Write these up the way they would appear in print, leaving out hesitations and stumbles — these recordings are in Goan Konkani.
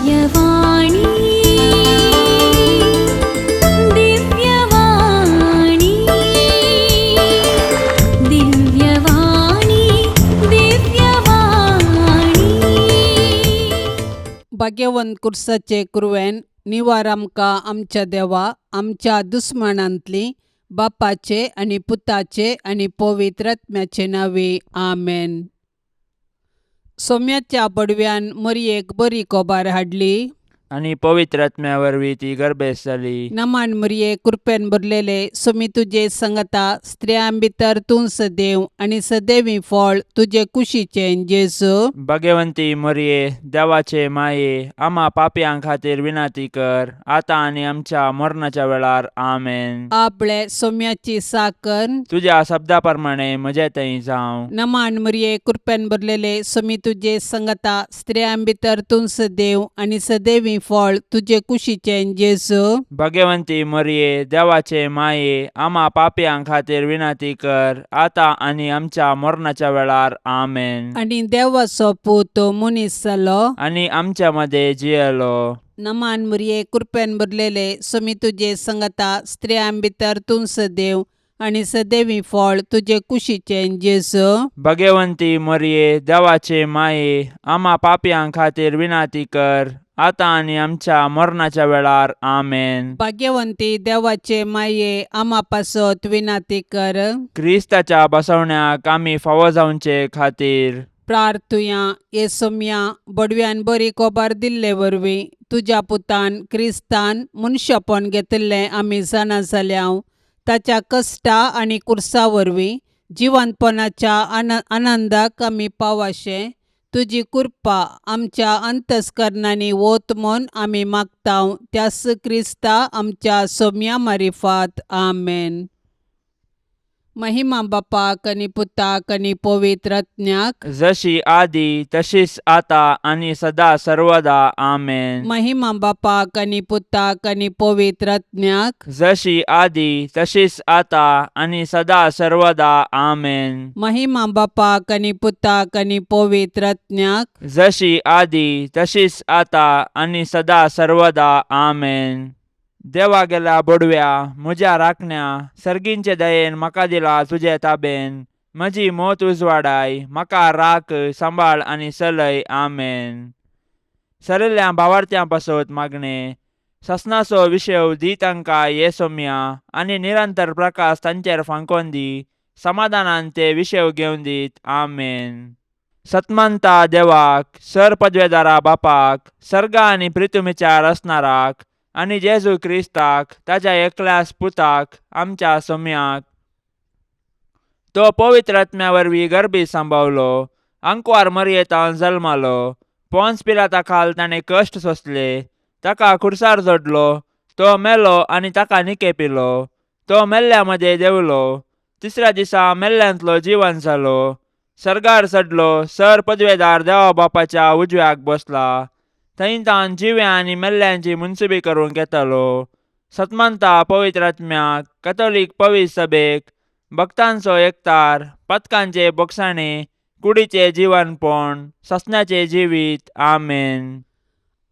दिव्यवाणी, दिव्यवाणी, दिव्यवाणी, दिव्यवाणी. भाग्यवंत कुर्साचे कुरवेन निवार आमकां आमच्या देवा आमच्या दुस्मानांतली बापाचे आनी पुताचे आनी पवित्र आत्म्याचे नांवे आमेन. सोम्याच्या बडव्यान मरयेक बरी कोबार हाडली. आनी पवित्र आत्म्या वरवीं ती गर्भेस्त जाली. नमान मरये, कृपेन भरलेले, सोमी तुजे संगता, स्त्रियां भितर तूं सदैव आनी सदैवी फळ तुजे कुशीचें जेजू. भगवंती मरये, देवाचे माये, आमा पापयां खातीर विनंती कर, आतां आनी आमच्या मरणाच्या वेळार. आमेन. आपले सोम्याची साकर. तुज्या शब्दा प्रमाणे म्हजे थंय जावं. नमान मरये, कृपेन भरलेले, सोमी तुजे संगता, स्त्रियां भितर तूं सदैव आनी सदैवी फळ तुजे कुशीचें जेजू. भगवंती मरये, देवाचे माये, आमा पापयां खातीर विनंती कर, आतां आनी आमच्या मरणाच्या वेळार. आमेन. आनी देवाचो पूत मनीस जालो. आनी आमच्या मदें जियेलो. नमान मरये, कृपेन भरलेले, सोमी तुजे संगता, स्त्रियां भितर तूं सदैव आनी सदैवी फळ तुजे कुशीचें जेजू. भगवंती मरये, देवाचे माये, आमा पापयां खातीर विनंती कर, आतां आनी आमच्या मरणाच्या वेळार. आमेन. भाग्यवंती देवाचे माये, आमा पासत विनंती कर. क्रिस्ताच्या बसवण्याक आमी फावो जावचे खातीर. प्रार्थुया. हे सोम्या, बडव्यान बरी कोबार दिल्ले वरवीं तुज्या पुतान क्रिस्तान मनशापण घेतिल्लें आमी जाणा जाल्या. ताच्या कश्टा आनी कुर्सा वरवीं जिवंतपणाच्या आनंदाक आमी पावाशें तुजी कृपा आमच्या अंतस्करणांनी वत म्हूण आमी मागता, त्यास क्रिस्ता आमच्या सोम्या मारिफात. आमेन. महिमा बापाक आनी पुताक आनी पवित्र आत्म्याक. जशी आदी तशीच आता आनी सदा सर्वदा. आमेन. महिमा बापाक आनी पुताक आनी पवित्र आत्म्याक. जशी आदी तशीच आता आनी सदा सर्वदा. आमेन. महिमा बापाक आनी पुताक आनी पवित्र आत्म्याक. जशी आदी तशीच आता आनी सदा सर्वदा. आमेन. देवा गेल्या बोडव्या, म्हज्या राखण्या, सर्गींचे दयेन म्हाका दिला तुजे ताबेन. म्हजी मोत उजवाडाय, म्हाका राख, सांबाळ आनी चलय. आमेन. सरिल्ल्या भावार्थ्यां पासत मागणें. ससनाचो विशेव दी तांकां ये सोम्या, आनी निरंतर प्रकाश तांचेर फांकोन दी. समाधानान ते विशेव घेवन दीत. आमेन. सतमंता देवाक, सर पदवेदारा बापाक, सर्गा आनी प्रितुमीच्या रचणाराक, आनी जेजू क्रिस्ताक, ताच्या एकल्याच पुताक, आमच्या सोम्याक, तो पवित्र आत्म्या वरवीं गर्भी सांबावलो, आंकवार मरयेतान जल्मालो, पोन्स पिलाता खाल ताणें कश्ट सोंसले, ताका खुर्सार जोडलो, तो मेलो आनी ताका निकेपिलो, तो मेल्ल्या मदें देंवलो, तिसऱ्या दिसा मेल्ल्यांतलो जिवन जालो, सर्गार चडलो, सर पदवेदार देवा बापाच्या उजव्याक बसला, थंय तावन जिव्या आनी मेल्ल्यांची मुनसुबी करूंक येतालो. सतमंता पवित्र आत्म्याक, कथोलीक पवित्र सभेक, भक्तांचो एकतार, पथकांचे बोगसाणे, कुडीचे जिवनपण, ससण्याचे जिवीत. आमेन.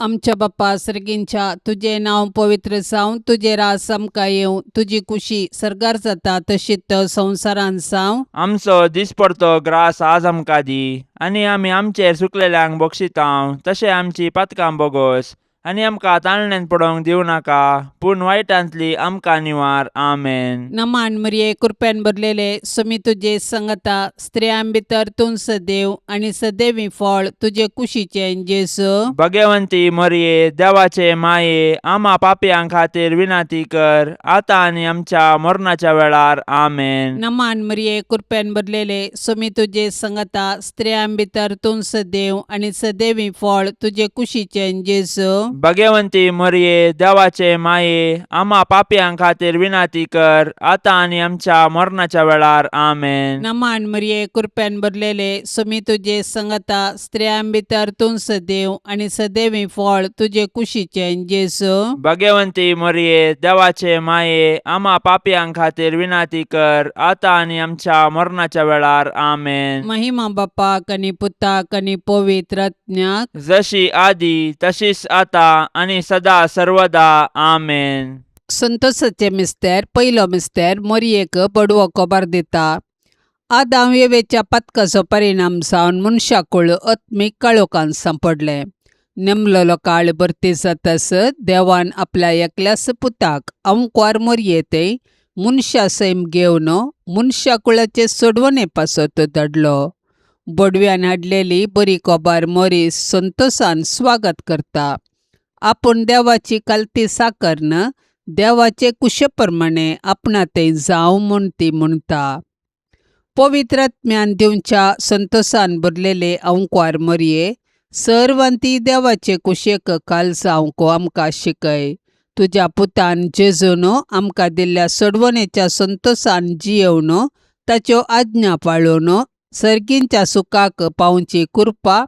आमच्या बाप्पा सर्गींच्या, तुजें नांव पवित्र जावं, तुजें राज आमकां येवं, तुजी कुशी सर्गार जाता तशीच संवसारांत जावं. आमचो दिसपडतो ग्रास आज आमकां दी, आनी आमी आमचेर चुकलेल्यांक बक्षितांव तशें आमची पातकां बोगोस, आनी आमकां ताळण्यांत पडोवंक दिवं नाका, पूण वायटांतली आमकां निवार. आमेन. नमान मरिये, कृपेन भरलेले, सुमी तुजे संगता, स्त्रियां भितर तूं सदैव आनी सदैवी फळ तुजे कुशीचें जेजू. भगवंती मरिये, देवाचे माये, आमा पापयां खातीर विनंती कर, आतां आनी आमच्या मरणाच्या वेळार. आमेन. नमान मरिये, कृपेन भरलेले, सुमी तुजे संगता, स्त्रियां भितर तूं सदैव आनी सदैवी फळ तुजे कुशीचें जेजू. भगवंती मोरये देवाचे माये आम्हा पापयां खातीर विनंती कर आतां आनी आमच्या मरणाच्या वेळार. आमेन. नमान मरिये, कृपेन भरलेले, सुमी तुजे संगता, स्त्रियां भितर तूं सदैव आनी सदैवी फळ तुजे कुशीचें जेजू. भगवंती मोरये, देवाचे माये, आम्हा पापयां खातीर विनंती कर आतां आनी आमच्या मरणाच्या वेळार. आमेन. महिमा बापाक आनी पुताक आनी पवित्र आत्म्याक. जशी आदी तशीच आता आनी सदा सर्वदा. आमेन. संतोषाचे मिस्तेर. पयलो मिस्तेर, मोरयेक बडवो खबर दिता. आदाम येवेच्या पातकाचो परिणाम जावन मनशाकूळ आत्मीक काळोखान सांपडलें. नेमलेलो काळ भरती जातास देवान आपल्या एकल्याच पुताक अंकवार मोरये ते मनशा सैम घेवन मनशाकुळाचे सोडवणे पासत धाडलो. बडव्यान हाडलेली बरी खबर मोरी संतोषान स्वागत करता. आपूण देवाची कालती साकरन देवाचे कुशे प्रमाणे आपणा तें जावं म्हूण ती म्हणटा. पवित्र आत्म्यान दिवच्या संतोषान भरलेले अंकवार मोरये, सर्वांती देवाचे कुशेक काल जावंक आमकां शिकय. तुज्या पुतान जेजून आमकां दिल्ल्या सोडवणेच्या संतोषान जियेवन ताच्यो आज्ञा पाळून सर्गींच्या सुखाक पावची कृपा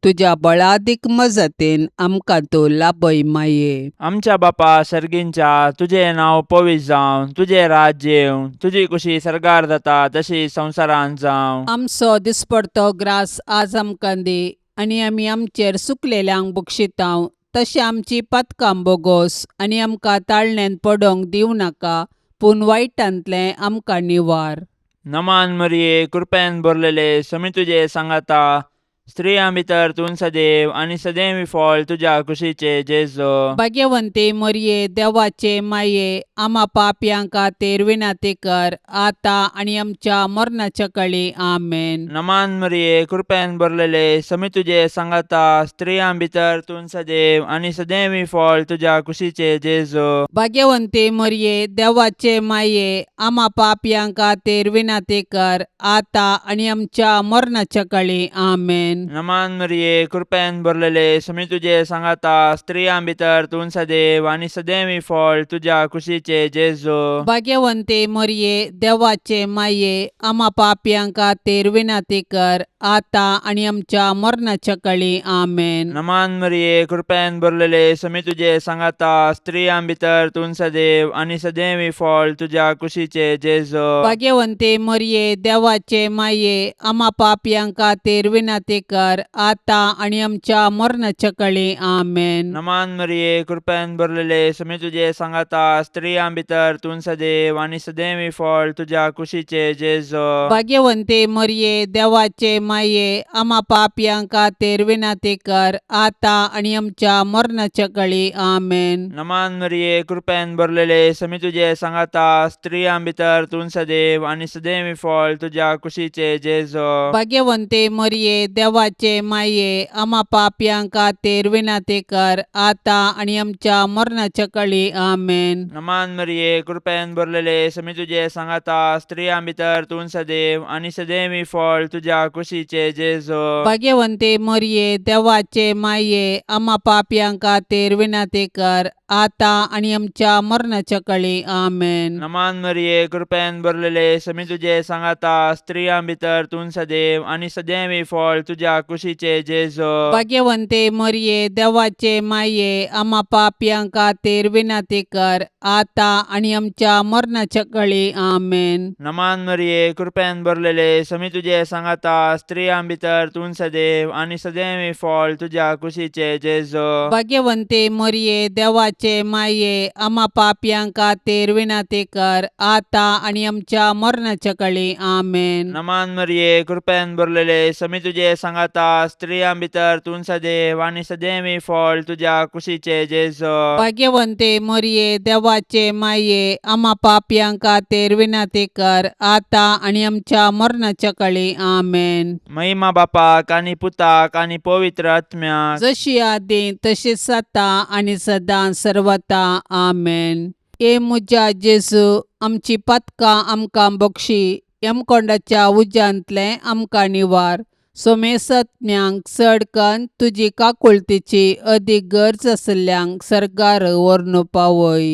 तुज्या बळादीक मजतीन आमकां तूं लाभय माये. आमच्या बापा सर्गींच्या, तुजें नांव पवित्र जावं, तुजें राज्य येवं, तुजी कुशी सर्गार जाता तशी संवसारांत जावं. आमचो दिसपडतो ग्रास आज आमकां दी आनी आमी आमचेर सुकलेल्यांक बक्षितांव तशें आमची पातकां बोगोस आनी आमकां ताळण्यांत पडोंक दिवं नाका, पूण वायटांतलें आमकां निवार. नमान मरिये, कृपेन भरलेले, समी तुजे सांगाता, स्त्रियां भितर तूं सदैव आनी सदैव फळ तुज्या कुशीचे जेजो. भाग्यवंती मोरये, देवाचे माये, आमा पापयां खातीर विनंती कर आतां आनी आमच्या मरणाच्या कळी. आमेन. नमान मरिये, कृपेन भरलेले, समी तुजे सांगाता, स्त्रियां भितर तूं सदैव आनी सदैव फळ तुज्या कुशीचे जेजो. भाग्यवंती मोरये, देवाचे माये, आमा पापयां खातीर विनंती कर आतां आनी आमच्या मरणाच्या कळी. आमेन. नमान मरिये, कृपेन भरलेले, समी तुजे सांगाता, स्त्रियां भितर तूं सदैव आनी सदैव फळ तुज्या कुशीचे जेजो. भाग्यवंती मोरये, देवाचे माये, आमा पापयां खातीर विनंती कर आतां आनी आमच्या मरणाच्या कळी. आमेन. नमान मरिये, कृपेन भरलेले, समी तुजे सांगाता, स्त्रियां भितर तूं सदैव आनी सदैव फळ तुज्या कुशीचे जेजो. भाग्यवंती मोरये, देवाचे माये, आमा पापयां खातीर विनंती कर आतां आनी आमच्या मरणाच्या कळी. आमेन. नमान मरिये, कृपेन भरलेले, समी तुजे सांगाता, स्त्रियां भितर तूं सदैव आनी सदैव फळ तुज्या कुशीचे जेजो. भाग्यवंती मोरये, देवाचे माये, आमा पापयां खातीर विनंती कर आतां आनी आमच्या मरणाच्या कळी. आमेन. नमान मरिये, कृपेन भरलेले, समी तुजे सांगाता, स्त्रियां भितर तूं सदैव आनी सदैव फळ तुज्या कुशीचे जेजो. भाग्यवंती मोरये, देवाचे माये, आमा पापयां खातीर विनंती कर आतां आनी आमच्या मरणाच्या कळी. आमेन. नमान मरिये, कृपेन भरलेले, समी तुजे सांगाता, स्त्रियां भितर तूं सदैव आनी सदैव फळ तुज्या कुशीचे जेजो. भाग्यवंती मोरये, देवाचे माये, आमा पापयां खातीर विनंती कर आतां आनी आमच्या मरणाच्या कळी. आमेन. नमान मरिये, कृपेन भरलेले, समी तुजे सांगाता, स्त्रियां भितर तूं सदैव आनी सदैव फळ तुज्या कुशीचे जेजो. भाग्यवंती मोरये, देवाचे माये, आमा पापयां खातीर विनंती कर आतां आनी आमच्या मरणाच्या कळी. आमेन. नमान मरिये, कृपेन भरलेले, समी तुजे सांगाता, स्त्रियां भितर तूं सदैव आनी सदैव फळ तुज्या कुशीचे जेजो. भाग्यवंती मोरये, देवाचे माये, आमा पापयां खातीर विनंती कर आतां आनी आमच्या मरणाच्या कळी. आमेन. नमान मरिये, कृपेन भरलेले, समी तुजे सांगाता, स्त्रियां भितर तूं सदैव आनी सदैव फळ तुज्या कुशीचे जेजो. भाग्यवंती मोरये, देवाचे माये, आमा पापयां खातीर विनंती कर आतां आनी आमच्या मरणाच्या कळी. आमेन. महिमा बापाक आनी पुताक आनी पवित्र आत्म्याक. जशी आदी तशीच आतां आनी सदां सर्वता. आमेन. ए म्हज्या जेजू, आमची पातकां आमकां बक्षी, यमकोंडाच्या उज्यांतलें आमकां निवार, सोमेसत्म्यांक चड कन्न तुजी काकुळतीची अदीक गरज आशिल्ल्यांक सर्गार व्हरून पावय.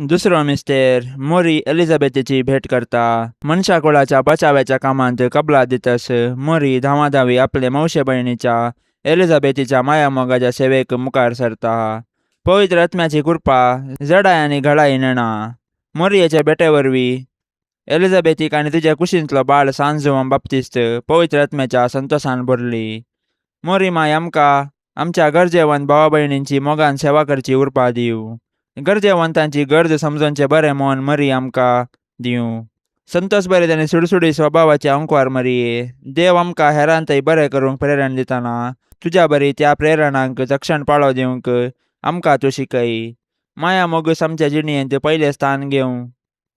दुसरो मिस्तेर मोरी एलिझाबेथीची भेट करता. मनशा कुळाच्या बचाव्याच्या कामांत कबला दितस मोरी धांवाधांवी आपले मावशे भयणीच्या एलिझाबेथीच्या मायामोगाच्या सेवेक मुखार सरता. पवित्र आत्म्याची कृपा जडाय आनी घडाय नेणा. मोरयेच्या भेटे वरवीं एलिझाबेथीक आनी तिच्या कुशींतलो बाळ सान जुवान बाप्तिस्त पवित्र आत्म्याच्या संतोसान भरली. मोरी माय आमकां आमच्या गरजेवंत भावा भयणींची मोगान सेवा करची उर्बा दिवं. गरजेवंतांची गरज समजोवचें बरें मन मरी आमकां दिवं. संतोस बरें आनी सुडसुडी स्वभावाचे अंकवार मरये, देव आमकां हेरांतय बरें करूंक प्रेरण दितना तुज्या बरी त्या प्रेरणांक तक्षण पाळो दिवंक आमकां तूं शिकय. माया मोगूस आमच्या जिणेंत पयलें स्थान घेवं.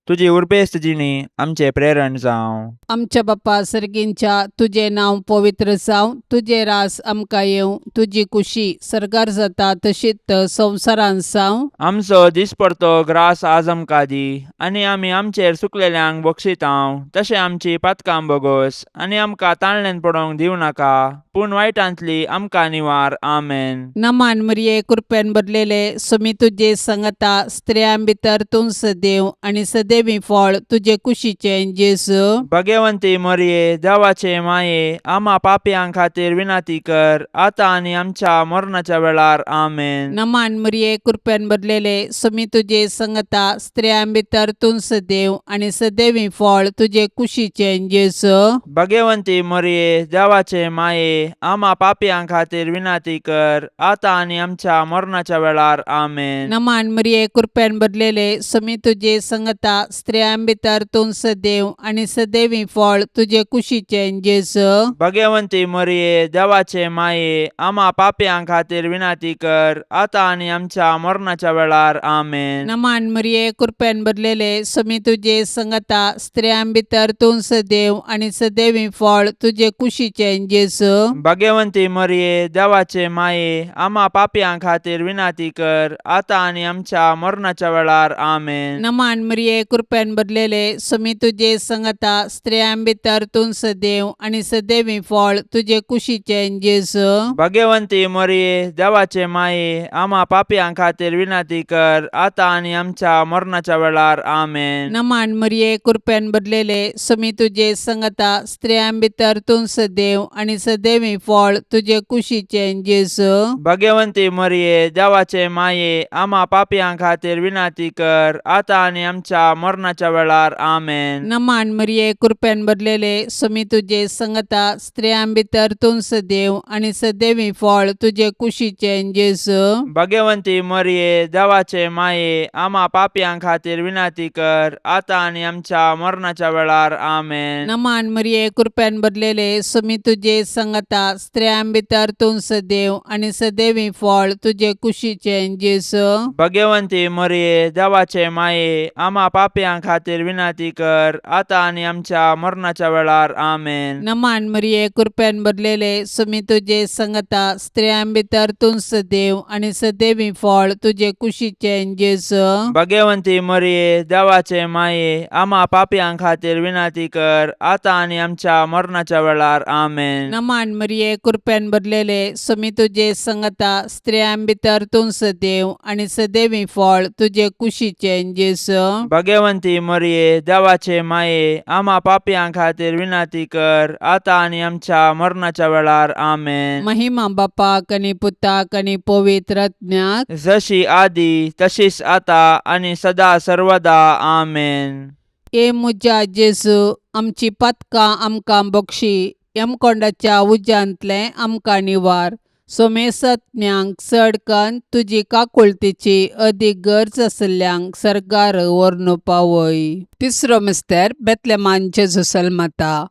तुजी उर्बेस्त जिणी आमचें प्रेरण जावं. आमच्या बापा सर्गींच्या तुजें नांव पवित्र जावं, तुजें रास आमकां येवं, तुजी कुशी सर्गार जाता तशीच संवसारांत जावं. आमचो दिसपडतो ग्रास आज आमकां दी आनी आमी आमचेर चुकलेल्यांक बक्षितांव तशें आमची पातकां बोगोस आनी आमकां ताणल्यान पडोवंक दिवं नाका पूण वायटांतली आमकां निवार. आमेन. नमान मरिये, कृपेन भरलेले, सुमी तुजे संगता, स्त्रियां भितर तूं सदैव आनी सदैवी फळ तुजे कुशीचें जेजू. भगवंती मोरये, देवाचे माये, आमा पापयां खातीर विनंती कर आतां आनी आमच्या मरणाच्या वेळार. आमेन. नमान मरिये, कृपेन भरलेले, सुमी तुजे संगता, स्त्रियां भितर तूं सदैव आनी सदैवी फळ तुजे कुशीचें जेजू. भगवंती मोरये, देवाचे माये, आमा पापयां खातीर विनंती कर आतां आनी आमच्या मरणाच्या वेळार. आमेन. नमान मरिये, कृपेन भरलेले, सुमी तुजे संगता, स्त्रियां भितर तूं सदैव आनी सदैवी फळ तुजे कुशीचें जेजू. भगवंती मोरये, देवाचे माये, आमा पापयां खातीर विनंती कर आतां आनी आमच्या मरणाच्या वेळार. आमेन. नमान मरिये, कृपेन भरलेले, सुमी तुजे संगता, स्त्रियां भितर तूं सदैव आनी सदैवी फळ तुजे कुशीचें जेजू. भगवंती मोरये, देवाचे माये, आमा पापयां खातीर विनंती कर आतां आनी आमच्या मरणाच्या वेळार. आमेन. नमान मरिये, कृपेन भरलेले, सुमी तुजे संगता, स्त्रियां भितर तूं सदैव आनी सदैवी फळ तुजे कुशीचें जेजू. भगवंती मोरये, देवाचे माये, आमा पापयां खातीर विनंती कर आतां आनी आमच्या मरणाच्या वेळार. आमेन. नमान मरिये, कृपेन भरलेले, सुमी तुजे संगता, स्त्रियां भितर तूं सदैव आनी सदैवी फळ तुजे कुशीचें जेजू. भगवंती मोरये, देवाचे माये, आमा पापयां खातीर विनंती कर आतां आनी आमच्या मरणाच्या वेळार. आमेन. नमान मरिये, कृपेन भरलेले, सुमी तुजे संगता, स्त्रियां भितर तूं सदैव आनी सदैवी फळ तुजे कुशीचें जेजू. भगवंती मोरये, देवाचे माये, आमा पापयां खातीर विनंती कर आतां आनी आमच्या मरणाच्या वेळार. आमेन. नमान मरिये, कृपेन भरलेले, सुमी तुजे संगता, स्त्रियां भितर तूं सदैव आनी सदैवी फळ तुजे कुशीचें जेजू. भगवंती मोरये, देवाचे माये, आमा पापयां खातीर विनंती कर आतां आनी आमच्या मरणाच्या वेळार. आमेन. नमान मरिये, कृपेन भरलेले, सुमी तुजे संगता, स्त्रियां भितर तूं सदैव आनी सदैवी फळ तुजे कुशीचें जेजू. भगवंती मोरये, देवाचे माये, आमा पापयां खातीर विनंती कर आतां आनी आमच्या मरणाच्या वेळार. आमेन. नमान मरिये, कृपेन भरलेले, सुमी तुजे संगता, स्त्रियां भितर तूं सदैव आनी सदैवी फळ तुजे कुशीचें जेजू. भगवंती मोरये, देवाचे माये, आमा पापयां खातीर विनंती कर आतां आनी आमच्या मरणाच्या वेळार. आमेन. महिमा बापाक आनी पुताक आनी पवित्र आत्म्याक. जशी आदी तशीच आता आनी सदा सर्वदा. आमेन. ए म्हज्या जेजू, आमची पातकां आमकां बक्षी, यमकोंडाच्या उज्यांतलें आमकां निवार, सोमेसत्म्यांक चड कन्न तुजी काकुळतीची अदीक गरज आशिल्ल्यांक सर्गार व्हरून पावय. तिसरो मिस्तेर बेतलेमान जेजू जल्मता.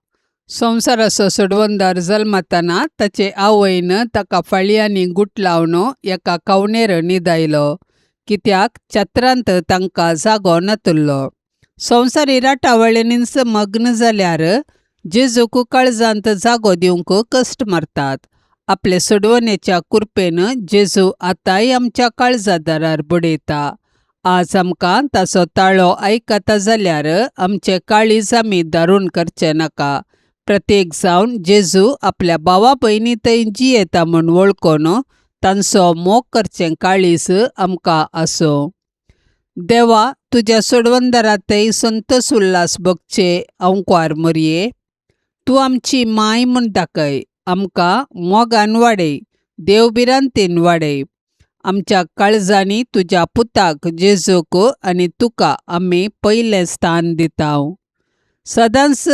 संवसाराचो सोडवणदार जल्मतना ताचे आवयन ताका फाळयांनी गुटलावन एका कवणेर न्हिदायलो, कित्याक छत्रांत तांकां जागो नातुल्लो. संवसारी राटावळींनीच मग्न जाल्यार जेजूक काळजांत जागो दिवंक कश्ट मारतात. आपले सोडवणेच्या कुरपेन जेजू आतांय आमच्या काळजा दारार बडयता. आज आमकां ताचो ताळो आयकता जाल्यार आमचे काळीज आमी दारून करचें नाका. प्रत्येक जावन जेजू आपल्या भावा भयणी थंय जियेता म्हूण वळखून तांचो मोग करचें काळीज आमकां आसूं. देवा, तुज्या सोडवंदरातय संतोस उल्हास भोगचे अंकवार मोरये, तूं आमची माय म्हूण दाखय. आमकां मोगान वाडय, देवभिरांतेन वाडय. आमच्या काळजांनी तुज्या पुताक जेजूक आनी तुका आमी पयलें स्थान दिता. सदांच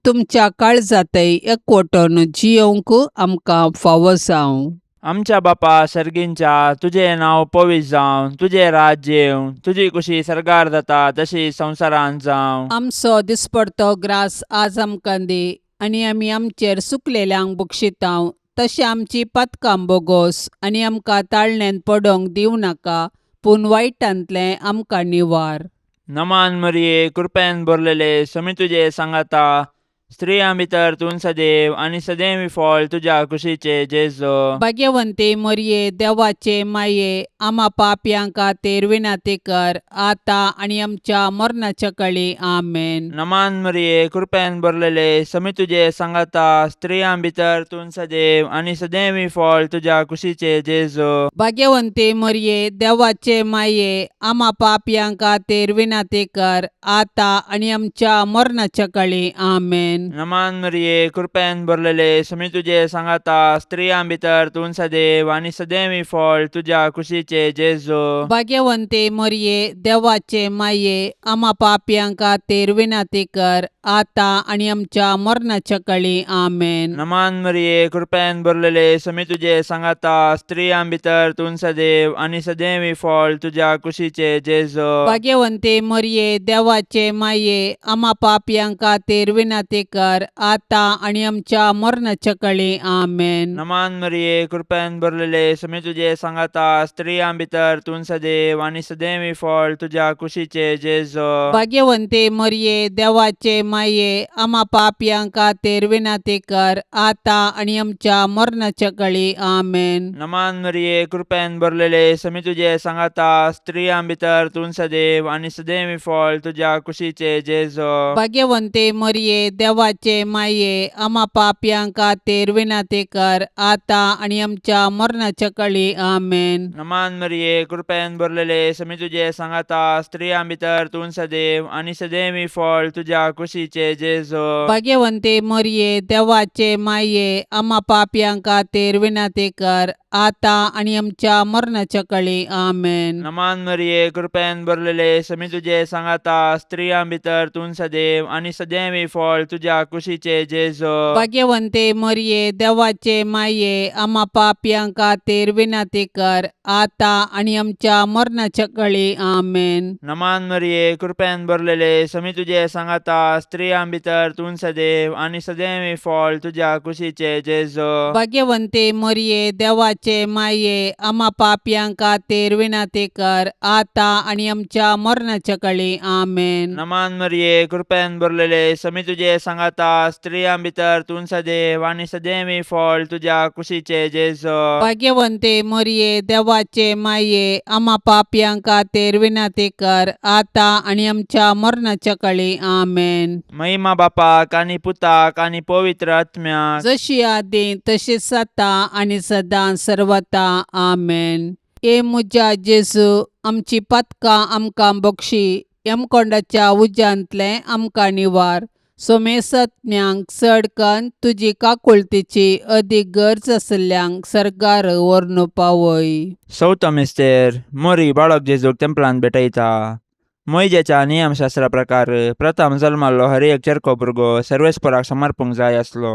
तुमच्या काळजांतय एकवटून जियोवंक आमकां फावो जावं. आमच्या बापा सर्गींच्या, तुजें नांव पवित्र जावं, तुजें राज्य येवं, तुजी कुशी सर्गार जाता तशी संवसारांत जावं. आमचो दिसपडतो ग्रास आज आमकां दी आनी आमी आमचेर सुकलेल्यांक बक्षितांव तशें आमची पातकां बोगोस आनी आमकां ताळण्यांत पडोंक दिवं नाका, पूण वायटांतलें आमकां निवार. नमान मरिये, कृपेन भरलेले, समी तुजे सांगाता, स्त्रियां भितर तूं सदैव आनी सदैव फळ तुज्या कुशीचे जेजो. भाग्यवंती मोरये, देवाचे माये, आमा पापयां खातीर विनंती कर आतां आनी आमच्या मरणाच्या कळी. आमेन. नमान मरिये, कृपेन भरलेले, समी तुजे सांगाता, स्त्रियां भितर तूं सदैव आनी सदैव फळ तुज्या कुशीचे जेजो. भाग्यवंती मोरये, देवाचे माये, आमा पापयां खातीर विनंती कर आतां आनी आमच्या मरणाच्या कळी. आमेन. नमान मरिये, कृपेन भरलेले, समी तुजे सांगाता, स्त्रियां भितर तूं सदैव आनी सदैव फळ तुज्या कुशीचे जेजो. भाग्यवंती मोरये, देवाचे माये, आमा पापयां खातीर विनंती कर आतां आनी आमच्या मरणाच्या कळी. आमेन. नमान मरिये, कृपेन भरलेले, समी तुजे सांगाता, स्त्रियां भितर तूं सदैव आनी सदैव फळ तुज्या कुशीचे जेजो. भाग्यवंती मोरये, देवाचे माये, आमा पापयां खातीर विनंती कर आतां आनी आमच्या मरणाच्या कळी. आमेन. नमान मरिये, कृपेन भरलेले, समी तुजे सांगाता, स्त्रियां भितर तूं सदैव आनी सदैव फळ तुज्या कुशीचे जेजो. भाग्यवंती मोरये, देवाचे माये, आमा पापयां खातीर विनंती कर आतां आनी आमच्या मरणाच्या कळी. आमेन. नमान मरिये, कृपेन भरलेले, समी तुजे सांगाता, स्त्रियां भितर तूं सदैव आनी सदैव फळ तुज्या कुशीचे जेजो. भाग्यवंती मोरये, देवाचे माये, आमा पापयां खातीर विनंती कर आतां आनी आमच्या मरणाच्या कळी. आमेन. नमान मरिये, कृपेन भरलेले, समी तुजे सांगाता, स्त्रियां भितर तूं सदैव आनी सदैव फळ तुज्या कुशीचे जेजो. भाग्यवंती मोरये, देवाचे माये, आमा पापयां खातीर विनंती कर आतां आनी आमच्या मरणाच्या कळी. आमेन. नमान मरिये, कृपेन भरलेले, समी तुजे सांगाता, स्त्रियां भितर तूं सदैव आनी सदैव फळ तुज्या कुशीचे जेजो. भाग्यवंती मोरये, देवाचे माये, आमा पापयां खातीर विनंती कर आतां आनी आमच्या मरणाच्या कळी. आमेन. नमान मरिये, कृपेन भरलेले, समी तुजे सांगाता, स्त्रियां भितर तूं सदैव आनी सदैव फळ तुज्या कुशीचे जेजो. भाग्यवंती मोरये, देवाचे माये, आमा पापयां खातीर विनंती कर आतां आनी आमच्या मरणाच्या कळी. आमेन. नमान मरिये, कृपेन भरलेले, समी तुजे सांगाता, स्त्रियां भितर तूं सदैव आनी सदैव फळ तुज्या कुशीचे जेजो. भाग्यवंती मोरये, देवाचे माये, आमा पापयां खातीर विनंती कर आतां आनी आमच्या मरणाच्या कळी. आमेन. महिमा बापाक आनी पुताक आनी पवित्र आत्म्याक, जशी आदी तशीच आतां आनी सदां सर्वता. आमेन. ए म्हज्या जेजू, आमची पातकां आमकां बक्षी, यमकोंडाच्या उज्यांतलें आमकां निवार. सोमेसत्म्यांक चड कन्न तुजी काकुळतीची अदीक गरज आशिल्ल्यांक सर्गार व्हरून पावय. चवथो मिस्तेर, मोरी बाळक जेजूक तेंपलांत भेटयता. मोयजेच्या नियमशास्त्रा प्रकार प्रथम जल्माल्लो हर एक चेरको भुरगो सर्वेस्पराक समर्पूंक जाय आसलो.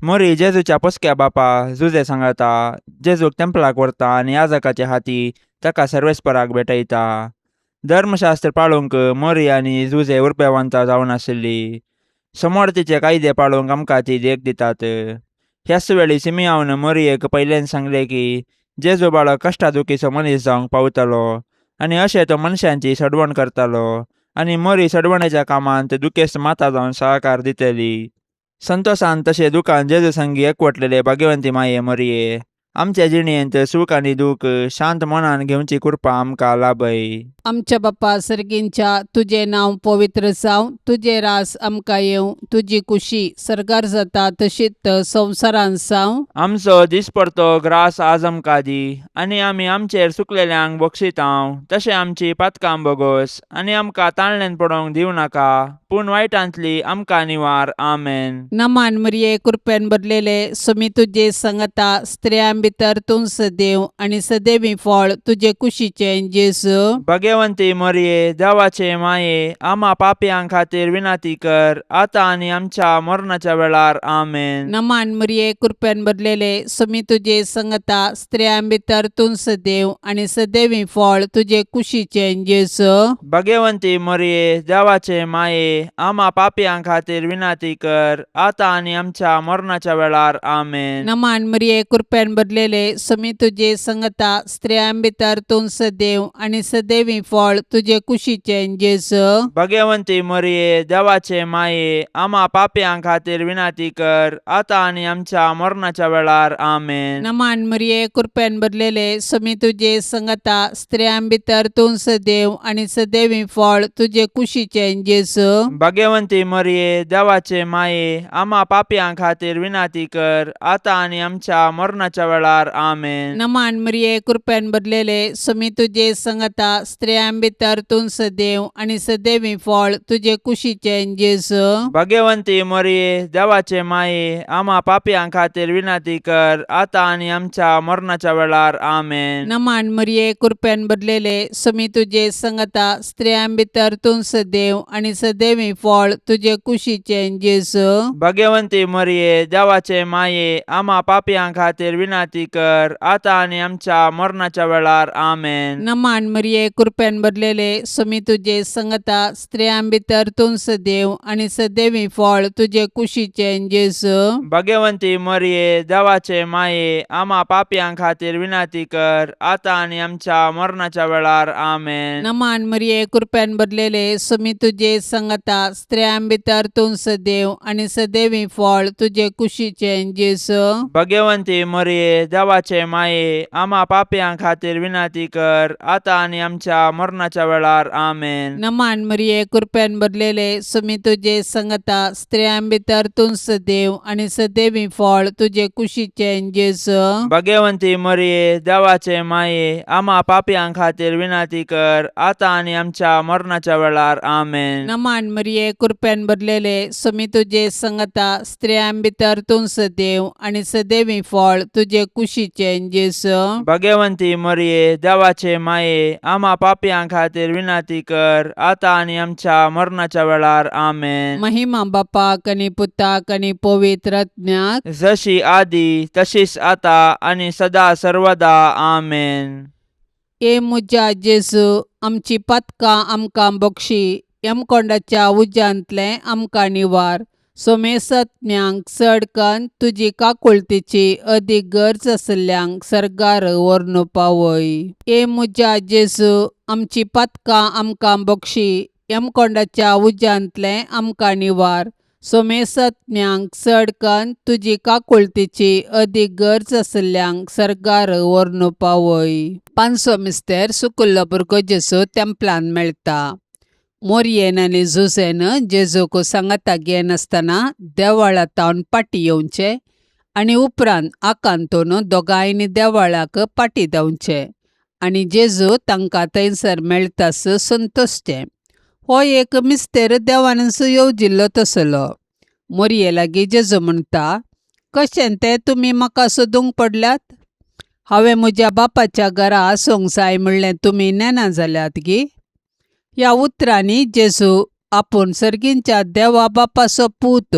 मोरी जेजूच्या पोसक्या बापा जुजे सांगाता जेजूक तेंपलाक व्हरता आनी याजकाचे हाती ताका सर्वेस्पराक भेटयता. धर्मशास्त्र पाळूंक मोरी आनी जुजे उर्बेवंत जावन आशिल्ली. समोर तिचे कायदे पाळूंक आमकां ती देख दितात. ह्याच वेळी सिमियावन मोरयेक पयल्यान सांगले की जेजू बाळक कश्टा दुखीचो मनीस जावंक पावतलो आनी अशें तो मनशांची सडवण करतालो आनी मोरी सडवणेच्या कामांत दुखेस्त माता जावन सहकार दितली. संतोसान तशें दुकान जेजू संगी एकवटलेले भाग्यवंती माये मोरये, आमच्या जिणेंत सूख आनी दूख शांत मनान घेवची कृपा आमकां लाभय. आमच्या बापा सर्गींच्या तुजें नांव पवित्र जावं, तुजें रास आमकां येवं, तुजी कुशी सर्गार जाता तशीच संवसारांत जावं. आमचो दिसपडतो ग्रास आज आमकां दी आनी आमी आमचेर चुकलेल्यांक बक्षितांव तशें आमची पातकां बोगोस आनी आमकां ताळण्यान पडोवंक दिवं नाका पूण वायटांतली आमकां निवार. आमेन. नमान मरिये, कृपेन भरलेले, सुमी तुजे संगता, स्त्रियां भितर तूं सदैव आनी सदैवी फळ तुजे कुशीचें जेजू. भगवंती मरिये, देवाचे माये, आमा पापयां खातीर विनंती कर आतां आनी आमच्या मरणाच्या वेळार. आमेन. नमान मरिये, कृपेन भरलेले, सुमी तुजे संगता, स्त्रियां भितर तूं सदैव आनी सदैवी फळ तुजे कुशीचें जेजू. भगवंती मरिये, देवाचे माये, आमा पापयां खातीर विनंती कर आतां आनी आमच्या मरणाच्या वेळार. आमेन. नमान मरिये, कृपेन भरलेले, सुमी तुजे संगता, स्त्रियां भितर तूं सदैव आनी सदैवी फळ तुजे कुशीचें जेजू. भगवंती मरिये, देवाचे माये, आमा पापयां खातीर विनंती कर आतां आनी आमच्या मरणाच्या वेळार. आमेन. नमान मरिये, कृपेन भरलेले, सुमी तुजे संगता, स्त्रियां भितर तूं सदैव आनी सदैवी फळ तुजे कुशीचें जेजू. भगवंती मरिये, देवाचे माये, आमा पापयां खातीर विनंती कर आतां आनी आमच्या मरणाच्या वेळार. आमेन. नमान मरिये, कृपेन भरलेले, सुमी तुजे संगता, स्त्रियां भितर तूं सदैव आनी सदैवी फळ तुजे कुशीचें जेजू. भगवंती मरिये, देवाचे माये, आमा पापयां खातीर विनंती कर आतां आनी आमच्या मरणाच्या वेळार. आमेन. नमान मरिये, कृपेन भरलेले, सुमी तुजे संगता, स्त्रियां भितर तूं सदैव आनी सदैवी फळ तुजे कुशीचें जेजू. भगवंती मरिये, देवाचे माये, आमा पापयां खातीर विनंती कर आतां आनी आमच्या मरणाच्या वेळार. आमेन. नमान मरिये, कृपेन भरलेले, सुमी तुजे संगता, स्त्रियां भितर तूं सदैव आनी सदैवी फळ तुजे कुशीचें जेजू. भगवंती मरिये, देवाचे माये, आमा पापयां खातीर विनंती कर आतां आनी आमच्या मरणाच्या वेळार. आमेन. नमान मरिये, कृपेन भरलेले, सुमी तुजे संगता, स्त्रियां भितर तूं सदैव आनी सदैवी फळ तुजे कुशीचें जेजू. भगवंती मरिये, देवाचे माये, आमा पापयां खातीर विनंती कर आतां आनी आमच्या मरणाच्या वेळार. आमेन. नमान मरिये, कृपेन भरलेले, सुमी तुजे संगता, स्त्रियां भितर तूं सदैव आनी सदैवी फळ तुजे कुशीचें जेजू. भगवंती मरिये, देवाचे माये, आमा पापयां खातीर विनंती कर आतां आनी आमच्या मरणाच्या वेळार. आमेन. नमान मरिये, कृपेन भरलेले, सुमी तुजे संगता, स्त्रियां भितर तूं सदैव आनी सदैवी फळ तुजे कुशीचें जेजू. भगवंती मरिये, देवाचे माये, आमा पापयां खातीर विनंती कर आतां आनी आमच्या मरणाच्या वेळार. आमेन. महिमा बापाक आनी पुताक आनी पवित्र आत्म्याक. जशी आदी तशीच आता आनी सदा सर्वदा. आमेन. ए म्हज्या जेजू, आमची पातकां आमकां बक्षी, यमकोंडाच्या उज्यांतलें आमकां निवार, सोमेसत्म्यांक चड कन्न तुजी काकुळतीची अदीक गरज आशिल्ल्यांक सर्गार व्हरून पावय. ए म्हज्या जेजू, आमची पातकां आमकां बक्षी, यमकोंडाच्या उज्यांतलें आमकां निवार, सोमेसत्म्यांक चड कन्न तुजी काकुळतीची अदीक गरज आशिल्ल्यांक सर्गार व्हरून पावय. पांचवो मिस्तेर, सुकुल्लो भुरगो जेजू तेंपलान मेळटा. मोरयेन आनी जुझेन जेजूक सांगाता घेनासतना देवळा तावन फाटीं येवचें आनी उपरांत आकांतून दोगांयनी देवळाक फाटीं धांवचें आनी जेजू तांकां थंयसर मेळटास संतोशचें. हो एक मिस्तेर देवानूच येवजिल्लो तसलो. मोरये लागीं जेजू म्हणटा, कशें तें तुमी म्हाका सोदूंक पडल्यात? हांवें म्हज्या बापाच्या घरा आसूंक जाय म्हणलें तुमी नेणा जाल्यात गी? ह्या उतरांनी जेजू आपूण सर्गींच्या देवा बापाचो पूत,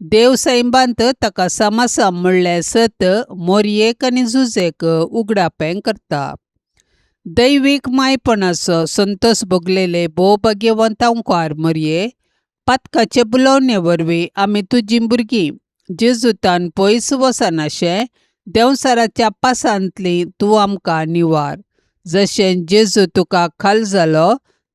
देव सैबांत ताका समासा म्हणलें सत मोरयेक आनी जुजेक उगडापें करता. दैवीक मायपणाचो संतोश भोगलेले भोव भाग्यवंत अंकार मोरये, पातकाचे बुलोवणे वरवीं आमी तुजीं भुरगीं जेजुतान पयस वचनाशें देंवचाराच्या पासांतली तूं आमकां निवार. जशें जेजू तुका खाल जालो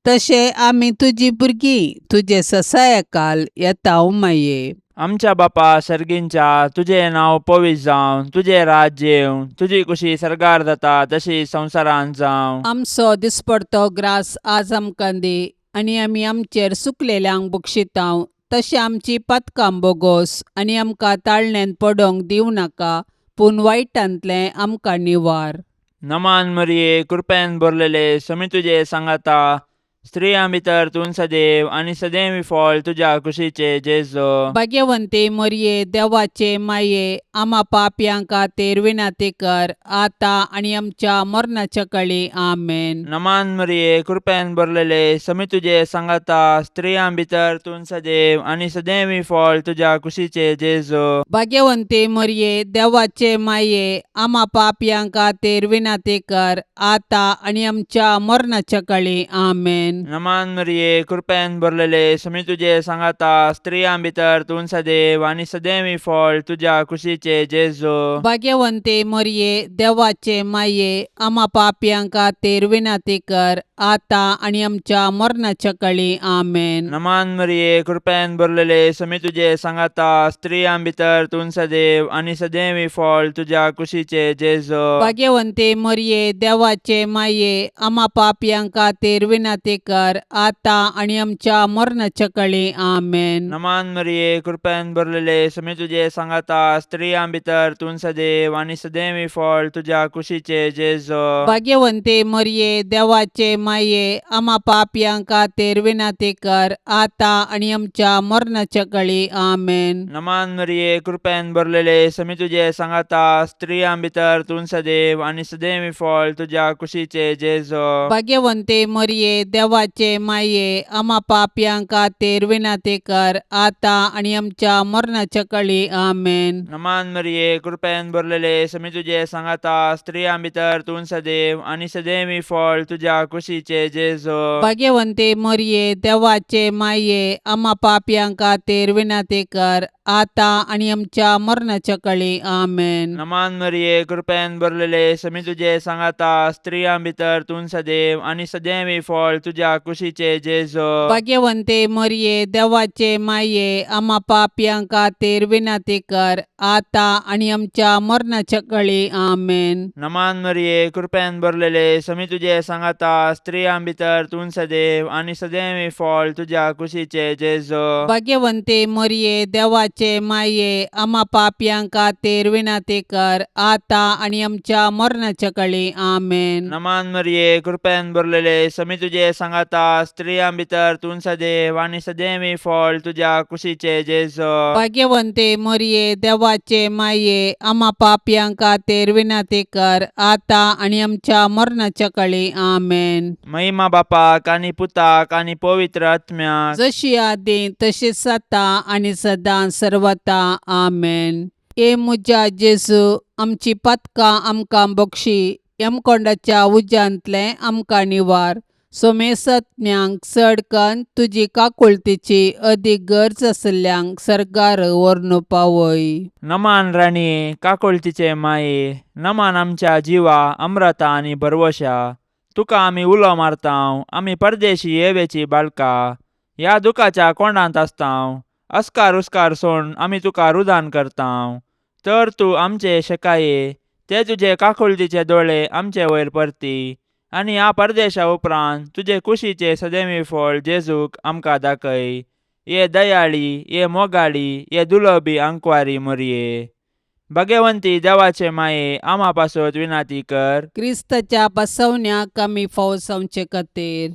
तशें आमी तुजी भुरगीं तुजे ससायकाल येता माये. आमच्या बापा सर्गींच्या तुजें नांव पवित्र जावं, तुजें राज्य येवं, तुजी कुशी सर्गार जाता तशी संवसारांत जावं. आमचो दिसपडतो ग्रास आज आमकां दी आनी आमी आमचेर सुकलेल्यांक बक्षितांव तशें आमची पातकां बोगोस आनी आमकां ताळण्यांत पडोंक दिवं नाका पूण वायटांतलें आमकां निवार. नमान मरिये, कृपेन भरलेले, समी तुजे सांगाता, स्त्रियां भितर तूं सदैव आनी सदैव फळ तुज्या कुशीचे जेजो. भाग्यवंती मरये, देवाचे माये, आमा पापयां खातीर विनंती कर आतां आनी आमच्या मरणाच्या कळी. आमेन. नमान मरिये, कृपेन भरलेले, समी तुजे सांगाता, स्त्रियां भितर तूं सदैव आनी सदैव फळ तुज्या कुशीचे जेजो. भाग्यवंती मरये, देवाचे माये, आमा पापयां खातीर विनंती कर आतां आनी आमच्या मरणाच्या कळी. आमेन. नमान मरिये, कृपेन भरलेले, समी तुजे सांगाता, स्त्रियां भितर तूं सदैव आनी सदैव फळ तुज्या कुशीचे जेजो. भाग्यवंती मरये, देवाचे माये, आमा पापयां खातीर विनंती कर आतां आनी आमच्या मरणाच्या कळी. आमेन. नमान मरिये, कृपेन भरलेले, समी तुजे सांगाता, स्त्रियां भितर तूं सदैव आनी सदैव फळ तुज्या कुशीचे जेजो. भाग्यवंती मरये, देवाचे माये, आमा पापयां खातीर विनंती कर आतां आनी आमच्या मरणाच्या कळी. आमेन. नमान मरिये, कृपेन भरलेले, समी तुजे सांगाता, स्त्रियां भितर तूं सदैव आनी सदैव फळ तुज्या कुशीचे जेजो. भाग्यवंती मरये, देवाचे माये, आमा पापयां खातीर विनंती कर आतां आनी आमच्या मरणाच्या कळी. आमेन. नमान मरिये, कृपेन भरलेले, समी तुजे सांगाता, स्त्रियां भितर तूं सदैव आनी सदैव फळ तुज्या कुशीचे जेजो. भाग्यवंती मरये, देवाचे माये, आमा पापयां खातीर विनंती कर आतां आनी आमच्या मरणाच्या कळी. आमेन. नमान मरिये, कृपेन भरलेले, समी तुजे सांगाता, स्त्रियां भितर तूं सदैव आनी सदैव फळ तुज्या कुशीचे जेजो. भाग्यवंती मरये, देवाचे माये, आमा पापयां खातीर विनंती कर आतां आनी आमच्या मरणाच्या कळी. आमेन. नमान मरिये, कृपेन भरलेले, समी तुजे सांगाता, स्त्रियां भितर तूं सदैव आनी सदैव फळ तुज्या कुशीचे जेजो. भाग्यवंती मरये, देवाचे माये, आमा पापयां खातीर विनंती कर आतां आनी आमच्या मरणाच्या कळी. आमेन. नमान मरिये, कृपेन भरलेले, समी तुजे सांगाता, स्त्रियां भितर तूं सदैव आनी सदैव फळ तुज्या कुशीचे जेजो. भाग्यवंती मरये, देवाचे माये, आमा पापयां खातीर विनंती कर आतां आनी आमच्या मरणाच्या कळी. आमेन. नमान मरिये, कृपेन भरलेले, समी तुजे सांगाता, स्त्रियां भितर तूं सदैव आनी सदैव फळ तुज्या कुशीचे जेजो. भाग्यवंती मरये, देवाचे माये, आमा पापयां खातीर विनंती कर आतां आनी आमच्या मरणाच्या कळी. आमेन. महिमा बापाक आनी पुताक आनी पवित्र आत्म्याक, जशी आदी तशीच आतां आनी सदां सर्वता. आमेन. हे म्हज्या जेजू, आमची पातकां आमकां बक्षी, यमकोंडाच्या उज्यांतलें आमकां निवार, सोमेसत्म्यांक चड कन्न तुजी काकुळतीची अदीक गरज आशिल्ल्यांक सर्गार व्हरून पावय. नमान राणये, काकुळतीचे माये, नमान आमच्या जिवा अम्रता आनी भरवशा, तुका आमी उलो मारतांव, आमी परदेशी येवेची बाळका, ह्या दुखाच्या कोंडांत आसतांव, अस्कार उस्कार सोड आमी तुका रुदान करतांव, तर तूं आमचे शेकाये ते तुजे काकुळतीचे दोळे आमचे वयर परती आनी ह्या परदेशा उपरांत तुजे कुशीचे सदैवी फळ जेजूक आमकां दाखय. ये दयाळी, ये मोगाळी, ये दुलबी आंकवारी मोरये, भगवंती देवाचे माये, आमा पासत विनाती कर. क्रिस्ताच्या बसवण्याक आमी फावसावचे खातीर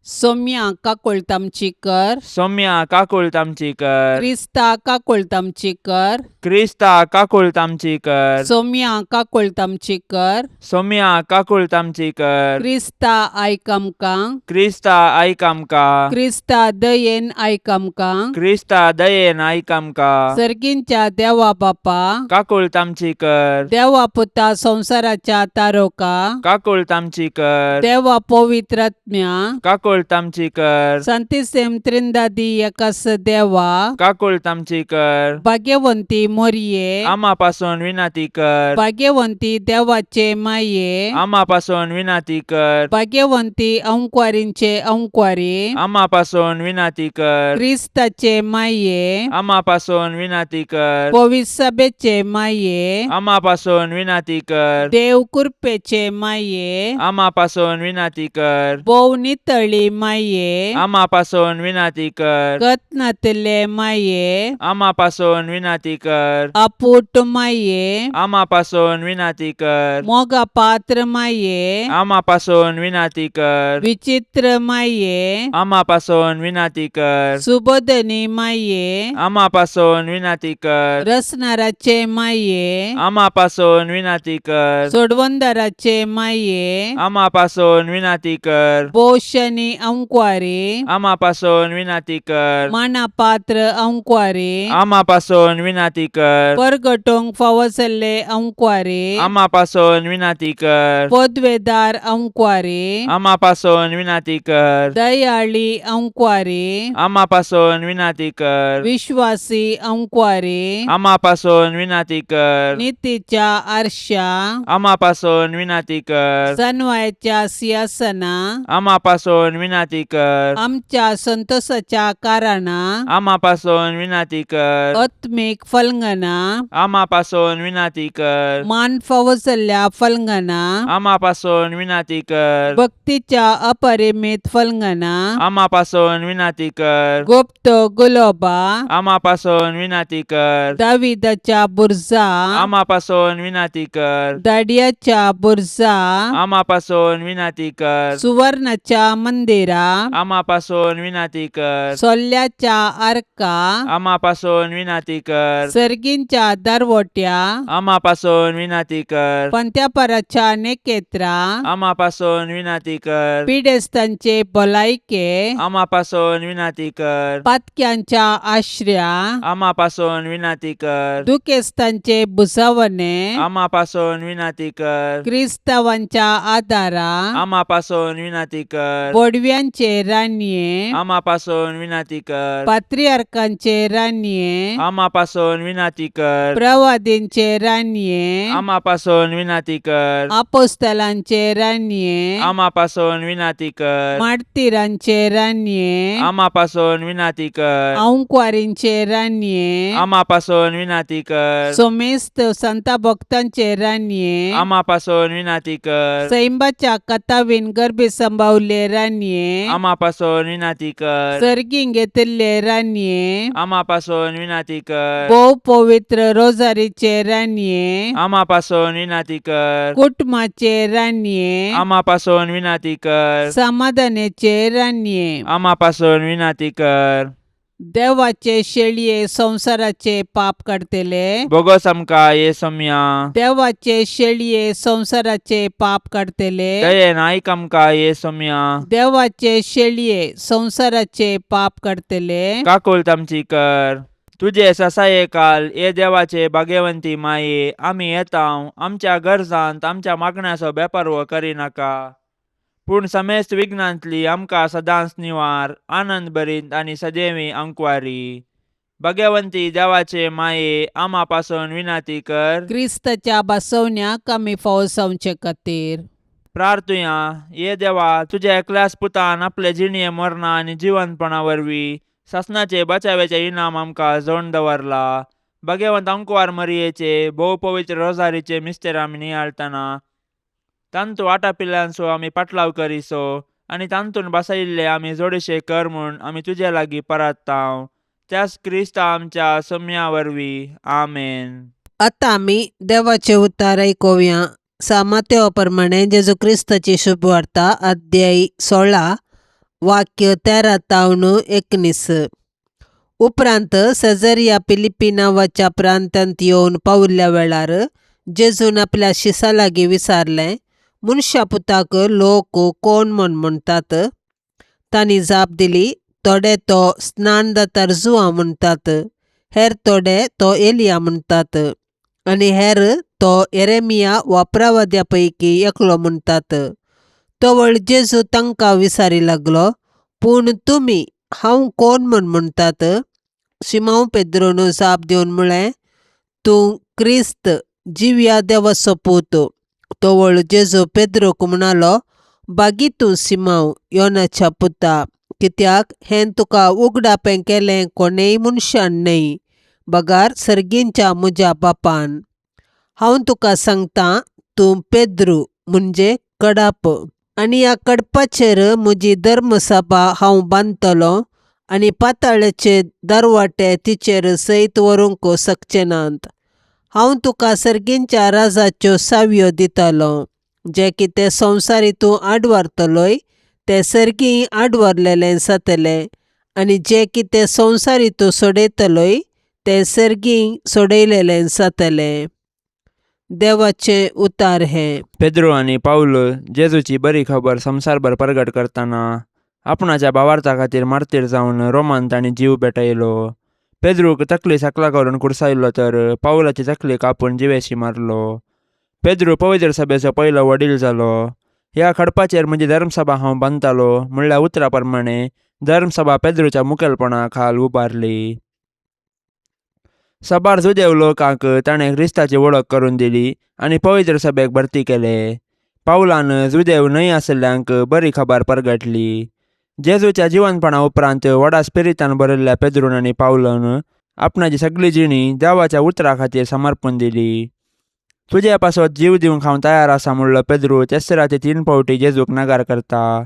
सोम्या काकुळट आमची कर. सौम्या काकुळट आमची कर. क्रिस्ता काकुळट आमची कर. क्रिस्ता काकुळट आमची कर. सोम्या काकुळट आमची कर. सौम्या काकुळट आमची कर. क्रिस्ता आयक आमकां. क्रिस्ता आयक आमकां. क्रिस्ता दयेन आयक आमकां. क्रिस्ता दयेन आयक आमकां. सर्गींच्या देवा बापा, काकुळट आमची कर. देवा पुता संवसाराच्या तारोका, काकुळट आमची कर. देवा पवित्रात्म्या, काकुळट काकुळट आमची कर. सांतिसेम त्रिंदादी एकास देवा, काकुळट आमची कर. भाग्यवंती मोरये, आमा पासून विनंती कर. भाग्यवंती देवाचे माये, आमा पासून विनंती कर. भाग्यवंती अंकवारींचे अंकवारी, आमा पासून विनंती कर. क्रिस्ताचे माये, आमा पासून विनंती कर. पविसभेचे माये, आमा पासून विनंती कर. देव कृपेचे माये, आमा पासून विनंती कर. भोव नितळी माये, आमा पासून विनंती कर. गतनातले माये, आमा पासून विनंती कर. अपूट माये, आमा पासून विनंती कर. मोगा पात्र माये, आमा पासून विनंती कर. विचित्र माये, आमा पासून विनंती कर. सुबोधनी माये, आमा पासून विनंती कर. रसनाराचे माये, आमा पासून विनंती कर. सोडवंदाराचे माये, आमा पासून विनंती कर. पोषणी अंकवारी, आमा पासून विनंती कर. मानापात्र अंकवारी, आमा पासून विनंती कर. परगटोंक फावो जाल्ले अंकवारी, आमा पासून विनंती कर. पदवेदार अंकवारी, आमा पासून विनंती कर. दयाळी अंकवारी, आमा पासून विनंती कर. विश्वासी अंकवारी, आमा पासून विनंती कर. नितीच्या आरशा, आमा पासून विनंती कर. सनवायच्या सिंहासना, आमा पासून विनंती कर. आमच्या संतोषाच्या कारणा, आमा पासून विनंती कर. आत्मीक फलंगना, आमा पासून विनंती कर. मान फावो जाल्ल्या फलंगना, आमा पासून विनंती कर. भक्तीच्या अपरिमित फलंगना, आमा पासून विनंती कर. गुप्त गुलोबा, आमा पासून विनंती कर. दाविदाच्या बुर्जा, आमा पासून विनंती कर. दाडियाच्या बुर्जा, आमा पासून विनंती कर. सुवर्णाच्या मंदिरा, आमा पासून विनंती कर. सोल्ल्याच्या आर्का, आमा पासून विनंती कर. सर्गींच्या दरवट्या, आमा पासून विनंती कर. पंत्यापराच्या नेकेत्रा, आमा पासून विनंती कर. पिडेस्तांचे भलायके, आमा पासून विनंती कर. पातक्यांच्या आश्र्या, आमा पासून विनंती कर. दुखेस्तांचे भुजावणे, आमा पासून विनंती कर. क्रिस्तावांच्या आदारा, आमा पासून विनंती कर. बोडव्यांचे रानये, आमा पासून विनंती कर. पात्रियार्कांचे रानये, आमा पासून विनंती कर. प्रवादींचे रानये, आमा पासून विनंती कर. आपोस्तलांचे रानये, आमा पासून विनंती कर. मार्तीरांचे रानये, आमा पासून विनंती कर. अंकवारींचे रानये, आमा पासून विनंती कर. सोमेस्त संता भक्तांचे रानये, आमा पासून विनंती कर. सैंबाच्या कथावीन गर्भी संभावले रानये, आमा पासून विनंती कर. सर्गीं घेतिल्ले रानये, आमा पासून विनंती कर. भोव पवित्र रोजारीचे रानये, आमा पासून विनंती कर. कुटुंबाचे रानये, आमा पासून विनंती कर. समाधानाचे रानये, आमा पासून विनंती कर. देवाचे शेळये संवसाराचे पाप काडतले, बोगस आमकां ये सोम्या. देवाचे शेळये संवसाराचे पाप काडतले, दयेन आयक आमकां ये सोम्या. देवाचे शेळये संवसाराचे पाप काडतले, काकुळट आमची कर. तुजे ससाये काल ये देवाचे भाग्यवंती माये, आमी येता आमच्या गरजांत आमच्या मागण्याचो बेपारवो करिनाका, पूण समेस्त विघ्नांतली आमकां सदांच निवार, आनंद भरीत आनी सदैवी अंकवारी. भाग्यवंती देवाचे माये, आमा पासून विनंती कर. क्रिस्ताच्या बसवण्याक आमी फावो जावचे खातीर. प्रार्थुया. ये देवा, तुज्या एकल्याच पुतान आपले जिणये मरणा आनी जिवंतपणा वरवीं सासणाचे बचाव्याचे इनाम आमकां जोडून दवरला. भाग्यवंत अंकवार मरियेचे भोव पवित्र रोजारीचे मिस्तेर आमी नियाळटना तांतू आटापिल्ल्यांचो आमी पाटलाव करिसो आनी तांतून बसयिल्ले आमी जोडशे कर म्हूण आमी तुजे लागीं परत्तांव, त्याच क्रिस्ता आमच्या सम्या वरवीं. आमेन. आतां आमी देवाचें उतार आयकुया. सामातेवा प्रमाणे जेजू क्रिस्ताची शुभवार्ता, अध्याय 16, वाक्य 13 तावन 19. उपरांत सेजरिया फिलिप्पी नांवाच्या प्रांतांत येवन पाविल्ल्या वेळार जेजून आपल्या शिसां लागीं विचारलें, मनशा पुताक लोक कोण म्हूण म्हणटात? तांणी जाप दिली, थोडे तो स्नानदातार जुआ म्हणटात, हेर थोडे तो एलिया म्हणटात आनी हेर तो येरेमिया वा प्रवाद्या पैकी एकलो म्हणटात. तवळ जेजू तांकां विचारी लागलो, पूण तुमी हांव कोण म्हूण म्हणटात? शिमांव पेद्रून जाप दिवन म्हळें, तूं क्रिस्त, जिव्या देवाचो पूत. तवळ जेजू पेद्रूक म्हणालो, बागी तूं सिमांव, योनाच्या पुता, कित्याक हें तुका उगडापें केलें कोणेय मनशान न्हय, बगार सर्गींच्या म्हज्या बापान. हांव तुका सांगतां, तूं पेद्रू म्हणजे कडाप, आनी ह्या कडपाचेर म्हजी धर्मसभा हांव बांदतलों आनी पाताळाचे दरवाटे तिचेर सयत व्हरूंक शकचे नात. हांव तुका सर्गींच्या राजाच्यो सावयो दितलों. जें कितें संवसारी तूं आडवारतलोय तें सर्गीं आडवारलेलें जातलें, आनी जें कितें संवसारी तूं सोडयतलोय तें सर्गीं सोडयलेलें जातलें. देवाचें उतार हें. पेद्रू आनी पावल जेजूची बरी खबर संवसारभर परगट करतना आपणाच्या भावार्था खातीर मार्तीर जावन रोमान तांणी जीव भेटयलो. पेद्रूक तकली सकला करून कुर्सायलो तर पावलाची तकली कापून जिवेशी मारलो. पेद्रू पवित्र सभेचो पयलो वडील जालो. ह्या खडपाचेर म्हजी धर्मसभा हांव बांदतालो म्हणल्या उतरा प्रमाणे धर्मसभा पेद्रूच्या मुखेलपणा खाल उबारली. सबार जुदेव लोकांक ताणें क्रिस्ताची वळख करून दिली आनी पवित्र सभेक भरती केले. पावलान जुदेव न्हय आशिल्ल्यांक बरी खबर परगटली. जेजूच्या जिवनपणा उपरांत व्हडा स्पिरितान भरिल्ल्या पेद्रून आनी पावलान आपणाची सगळी जिणी देवाच्या उतरा खातीर समर्पण दिली. तुजे पासत जीव दिवंक हांव तयार आसा म्हणलो पेद्रू तेच राती 3 फावटी जेजूक नगार करता.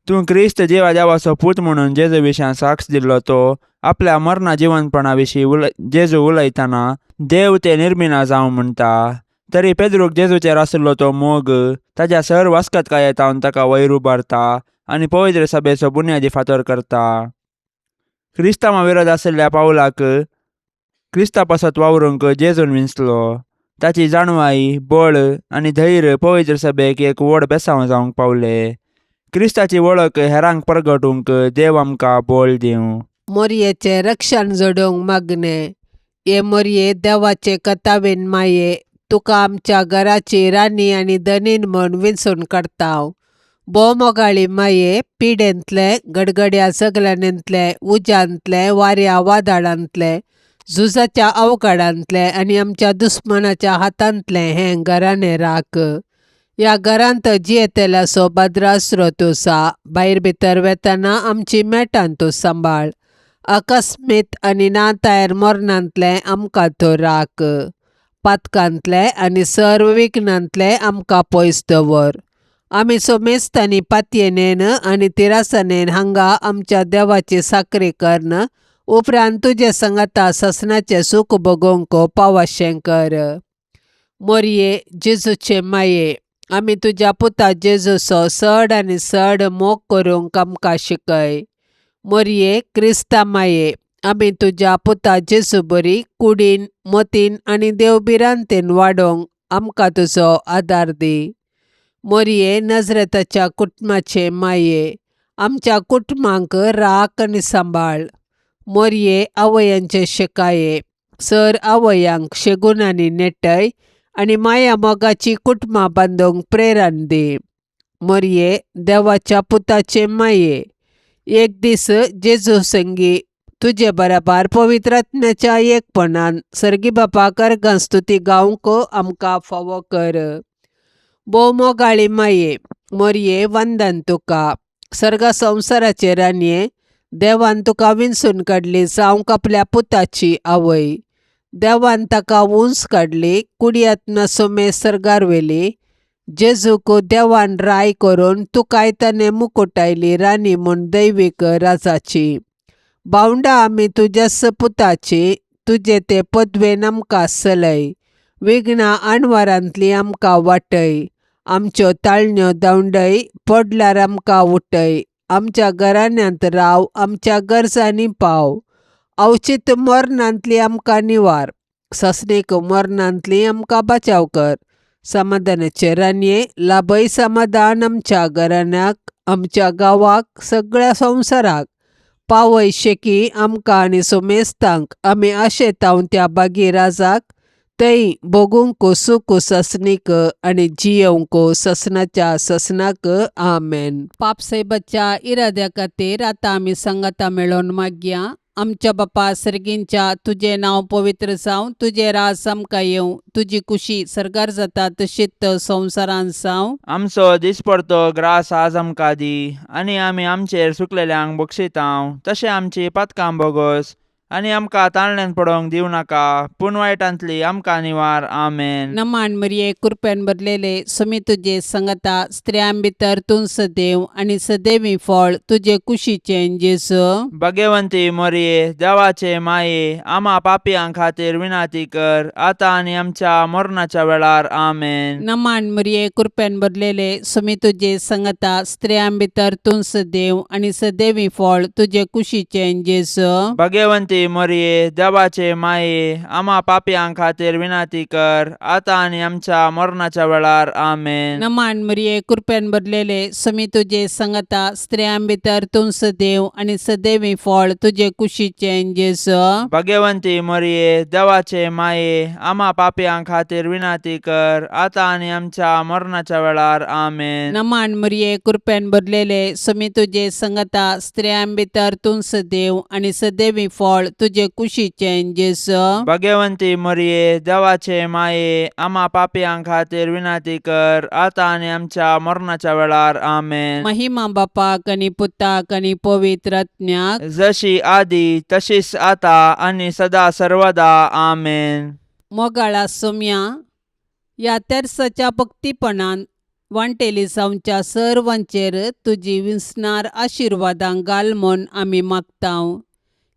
तूं क्रिस्त जिवा देवाचो पूत म्हणून जेजू विशयान साक्ष दिल्लो तो आपल्या मरणा जिवनपणा विशीं जेजू उलयतना देव ते निर्मिना जावं म्हणटा. तरी पेद्रूक जेजूचेर आशिल्लो तो मोग ताज्या सर वास्कतकाये तावन ताका वयर उबारता आनी पवित्र सभेचो बुन्यादी फातर करता. क्रिस्तांवा विरोध आशिल्ल्या पावलाक क्रिस्ता पासत वावरूंक जेजून विंचलो. ताची जाणवाय, बळ आनी धैर्य पवित्र सभेक एक व्हड बेसांव जावंक पावले. क्रिस्ताची वळख हेरांक परगटूंक देव आमकां बळ दिवं. मोरयेचें रक्षण जोडूंक मागणें. हे मोरये देवाचे कथावेन माये, तुका आमच्या घराची राणी आनी धनीन म्हूण विंचून काडटा. भोव मोगाळी माये, पिडेंतले, गडगड्या सगळ्यांतले, उज्यांतले, वाऱ्या वादळांतले, झुजाच्या अवघडांतले आनी आमच्या दुस्मानाच्या हातांतलें हें घराणें राख. ह्या घरांत जियेतल्याचो भद्रास्रो तूं सा, भायर भितर वेतना आमची मेटान तूं सांबाळ. अकस्मीत आनी नातायर मरणांतलें आमकां तूं राख. पातकांतलें आनी सर्व विघ्नांतलें आमकां पयस दवर. आमी सोमेस्तांनी पातयेनेन आनी तिरासनेन हांगा आमच्या देवाची साकरी करून उपरांत तुजे सांगाता ससनाचें सूख भोगोवंक पावाशें कर. मोरये जेजूचे माये, आमी तुज्या पुता जेजूचो चड आनी चड मोग करूंक आमकां शिकय. मोरये क्रिस्ता माये, आमी तुज्या पुता जेजू बरी कुडीन, मतीन आनी देव भिरांतेन वाडोवंक आमकां तुजो आदार दी. मोरये नजरेताच्या कुटुंबाचे माये, आमच्या कुटुंबांक राख आनी सांबाळ. मोरये आवयांचे शिकाये, सर आवयांक शेगुणांनी नेटय आनी माया मोगाची कुटुंबां बांदूंक प्रेरण दी. मोरये देवाच्या पुताचे माये, एक दीस जेजू संगी तुजे बराबर पवित्र आत्म्याच्या एकपणान सर्गी बापाक अर्गां स्तुती गावंक आमकां फावो कर. भोव मोगाळी माये, मोरये वंदन तुका. सर्गा संवसाराचे राणये, देवान तुका विंचून काडली जावंक आपल्या पुताची आवय. देवान ताका उंच काडली, कुडयांतन सोमे सर्गार व्हेली. जेजूक देवान राय करून तुकाय ताणें मुकुटायली राणी म्हूण दैवीक राजाची. भावंडां आमी तुज्याच पुताची, तुजे ते पदवेन आमकां सलय. विघ्नां आणवारांतली आमकां वाटय. आमच्यो ताळण्यो धांवडय, पडल्यार आमकां उठय. आमच्या घराण्यांत राव, आमच्या गरजांनी पाव. अवचीत मरणांतली आमकां निवार. ससणीक मरणांतली आमकां बचाव कर. समाधानाचे राणये, लाभय समाधान आमच्या घराण्याक, आमच्या गांवाक, सगळ्या संवसाराक. पावय शेकी आमकां आनी सोमेस्तांक आमी आशेतावन त्या बागी राजाक थंय भोगूंक सुख ससनीक आनी जियेवंक ससनाच्या ससनाक. आमेन. पापसाहेबाच्या इराद्या खातीर आतां आमी सांगाता मेळोवन मागया. आमच्या बापा सर्गींच्या, तुजें नांव पवित्र जावं, तुजें राज आमकां येवं, तुजी कुशी सर्गार जाता तशीच संवसारांत जावं. आमचो दिसपडतो ग्रास आज आमकां दी आनी आमी आमचेर सुकलेल्यांक बक्षितांव तशें आमची पातकां बोगोस आनी आमकां ताळण्यान पडोवंक दिवं नाका पूण वायटांतली आमकां निवार. आमेन. नमान मरिये, कृपेन भरलेले, सुमी तुजे संगता, स्त्रियां भितर तूं सदैव आनी सदैवी फळ तुजे कुशीचें जेजू. भगवंती मोरये, देवाचे माये, आमा पापयां खातीर विनाती कर आतां आनी आमच्या मरणाच्या वेळार. आमेन. नमान मरिये, कृपेन भरलेले, सुमी तुजे संगता, स्त्रियां भितर तूं सदैव आनी सदैवी फळ तुजे कुशीचें जेजू. भगवंती मोरये, देवाचे माये, आमा पापयां खातीर विनाती कर आतां आनी आमच्या मरणाच्या वेळार. आमेन. नमान मरिये, कृपेन भरलेले, सुमी तुजे संगता, स्त्रियां भितर तूं सदैव आनी सदैवी फळ तुजे कुशीचें जेजू. भगवंती मोरये, देवाचे माये, आमा पापयां खातीर विनाती कर आतां आनी आमच्या मरणाच्या वेळार. आमेन. नमान मरिये, कृपेन भरलेले, सुमी तुजे संगता, स्त्रियां भितर तूं सदैव आनी सदैवी फळ तुजे कुशीचें जेजू. भगवंती मोरये, देवाचे माये, आमा पापयां खातीर विनाती कर आतां आनी आमच्या मरणाच्या वेळार. आमेन. महिमा बापाक आनी पुताक आनी पवित्र आत्म्याक. जशी आदी तशीच आता आनी सदा सर्वदा. आमेन. मोगाळा सोम्या, ह्या तेर्साच्या भक्तीपणान वांटेली जावच्या सर्वांचेर तुजी विसणार आशिर्वादां घाल म्हूण आमी मागतांव.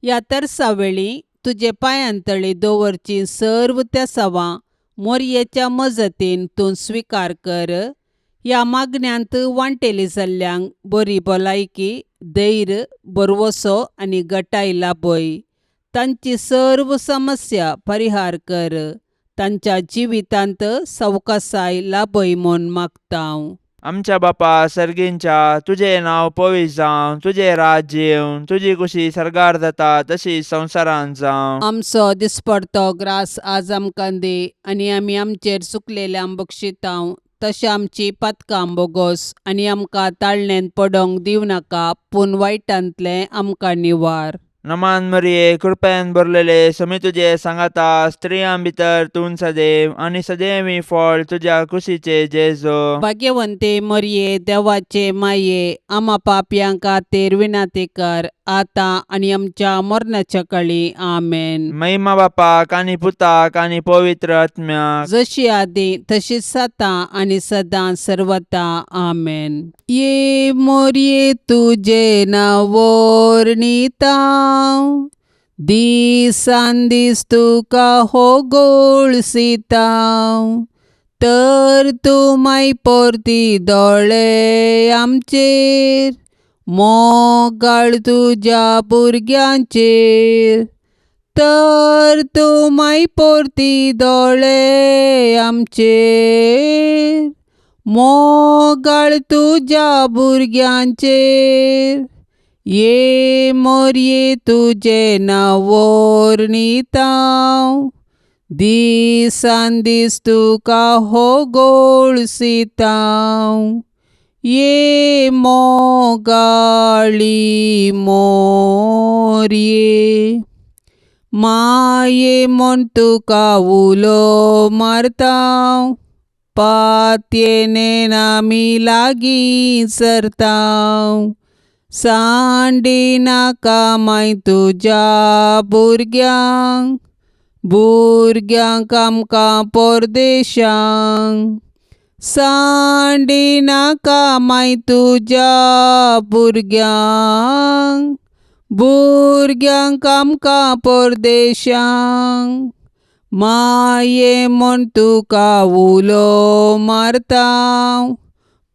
ह्या तेर्सा वेळी तुजे पांयांतळी दवरची सर्व तेसावां मोरयेच्या मजतीन तूं स्विकार कर. ह्या मागण्यांत वांटेली जाल्ल्यांक बरी भलायकी, धैर्य, भरवसो आनी गटाय लाभय. तांची सर्व समस्या परिहार कर. तांच्या जिवितांत सवकासाय लाभय म्हूण मागतांव. आमच्या बापा सर्गींच्या, तुजें नांव पवित्र जावं, तुजें राज्य येवं, तुजी कुशी सर्गार जाता तशी संवसारांत जावं. आमचो दिसपडतो ग्रास आज आमकां दी आनी आमी आमचेर चुकलेल्यांक बक्षितांव तशें आमची पातकां बोगोस आनी आमकां ताळणेंत पडोंक दिवं नाका पूण वायटांतलें आमकां निवार. नमान मरिये, कृपेन भरलेले, समी तुजे सांगाता, स्त्रियां भितर तूं सदैव आनी सदैवी फळ तुज्या कुशीचे जेजो. भाग्यवंते मरिये, देवाचे माये, आमा पापयां खातीर विनाती कर आतां आनी आमच्या मरणाच्या कळी. आमेन. महिमा बापाक आनी पुताक आनी पवित्र आत्म्याक. जशी आदी तशीच आतां आनी सदां सर्वता. आमेन. ये मोरये, तुजे नांव वर्णितां, दिसान दीस तुका हो गोळसितां, तर तूं माय परती दोळे आमचेर, मोगाळ तुज्या भुरग्यांचेर, तर तूं माय परती दोळे आमचेर, मोगाळ तुज्या भुरग्यांचेर. ये मोरये, तुजें नांव वर्णितां, दिसान दीस तुका हो गोळसितां, ये मोगाळी मोरये, माये म्हूण तुका उलो मारता, पातयेन आमी लागीं सरता, सांडी नाका माय तुज्या भुरग्यांक, भुरग्यांक आमकां परदेशांक, सांडी नाका माय तुज्या भुरग्यांक, भुरग्यांक आमकां परदेशांक, माये म्हूण तुका उलो मारता,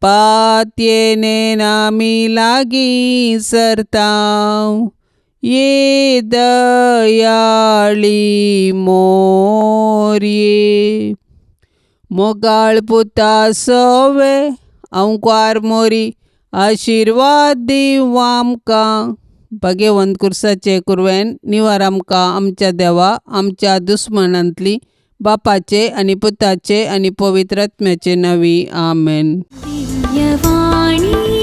पातयेन आमी लागीं सरता, ये दयाळी मोरये. मोगाळ पुता सवे अंकुर मोरी, आशिर्वाद दिवं आमकां. भाग्यवंत कुर्साचे कुरवेन निवार आमकां आमच्या देवा आमच्या दुस्मनांतली. बापाचे आनी पुताचे आनी पवित्र आत्म्याचे नांवी आमेन. दिव्यवाणी.